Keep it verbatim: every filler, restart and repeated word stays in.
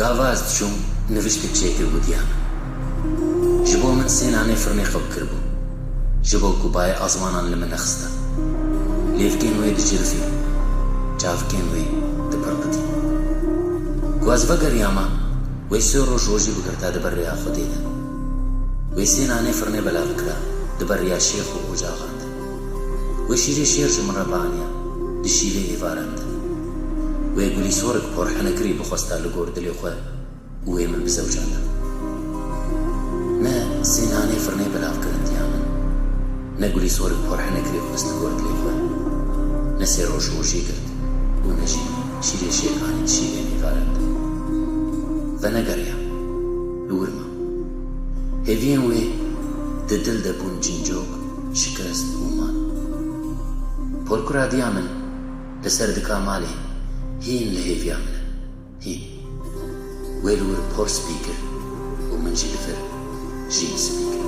Ava ez diçûm, niviştek çêkiribû diya min. Ji bo min sê nanê firnê xew kiribû. Ji bo ku bayê azmanan li min nexista. Lêvkên wê dicirifîn. Çavkên wê dipirpitîn. Ku ez vegeriyama, wê sê roj rojî bigirta di ber rêya Xwedê de. Wê sê nanê firnê belav kira di ber rêya şêx û ocaxan de. Wê şîrê şêr ji min re bianiya di şîvê êvaran de. Wê gulîsorik porhenekirî bixwesta li gor dilê xwe û wê min bizewicanda. Ne sê nanê firnê belav kirin diya min, ne gulîsorik porhenekirî xwest li gor dilê xwe, ne sê roj rojî girt û ne jî şîrê şêr anî di şîvê êvaran de. Venegeriya, li wir ma. Hêviyên wê di dil de bûn cincok, şikest û man. Porkura diya min li ser dika malê hîn li hêviya min e. Hîn. Wê li wir por spî kir û min jî li vir jîn spî kir.